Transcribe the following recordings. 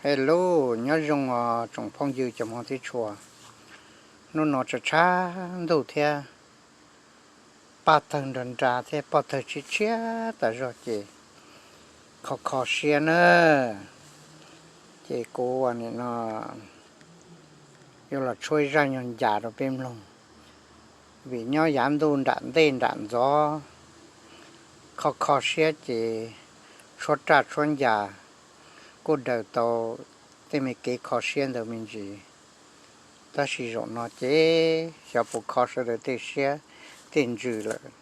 Hello, nyob zoo os tsoom phooj ywg cov hmov thiab tshua. Hnub no tshav tshav ntuj thiab, paj tawg nra nra thiab poj tawg tshiab tshiab tas zog ces kho kho siab na. Ces kuv ua nim no yuav los tshuab ib zaj nyuag ncas rau peb mloog, vim nyob yav ntuj nram ntej nram ntxov kho kho siab ces tshuab raj tshuab ncas kuj daws tau tej me kev kho siab ntawd me ntsis. Tab sis zaum no ces xyov puas kho sawv daws tej siab tej ntsws lawm.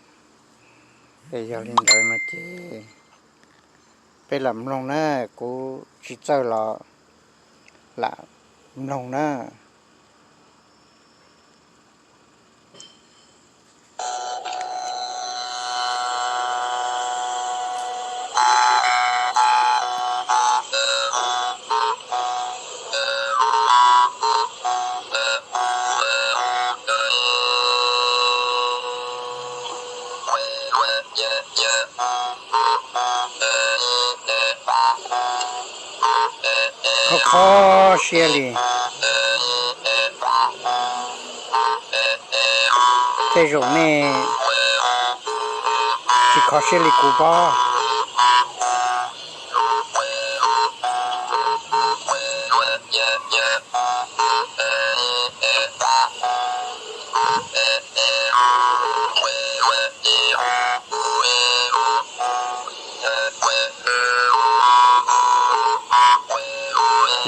Es yog li ntawd no ces peb lam mloog na, kuv tsis txawj los lam mloog na. Kho kho siab li. Tej zaum nej tsis kho siab li kuv pob.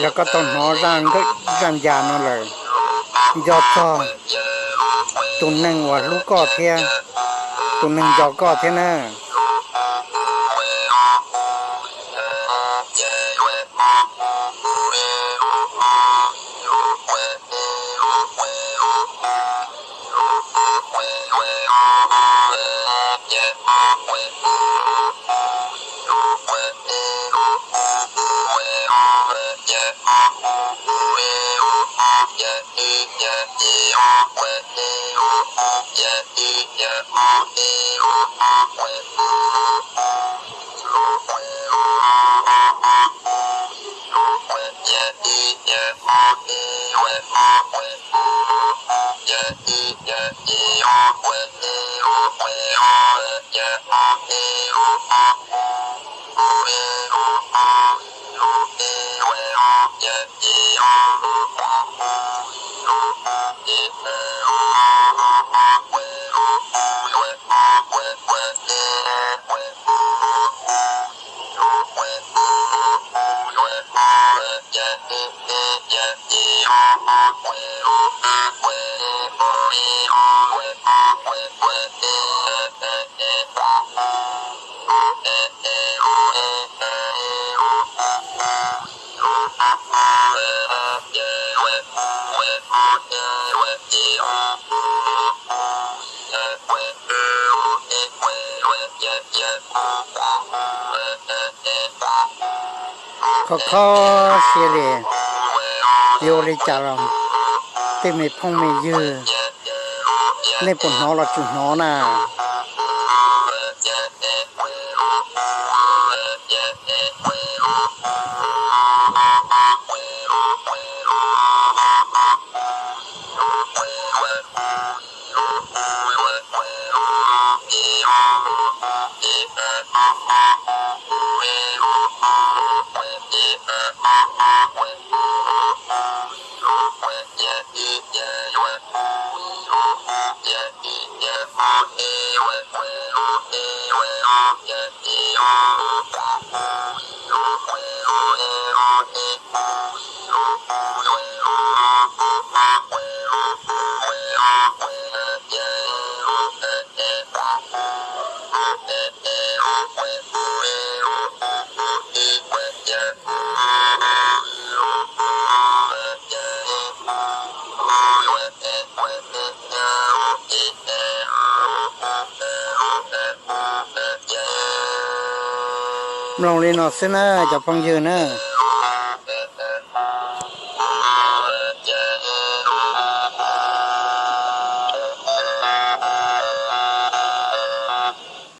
Yog koj tau hnov zaj ncas no lawm, nco txog tus neeg uas hlub koj thiab tus neeg nco koj thiab na. Kho kho siab li, yuav ua li cas los tej me phooj me ywg, nej puas hnov los tsis hnov na? Mloog li no xwb na cov phooj ywg na.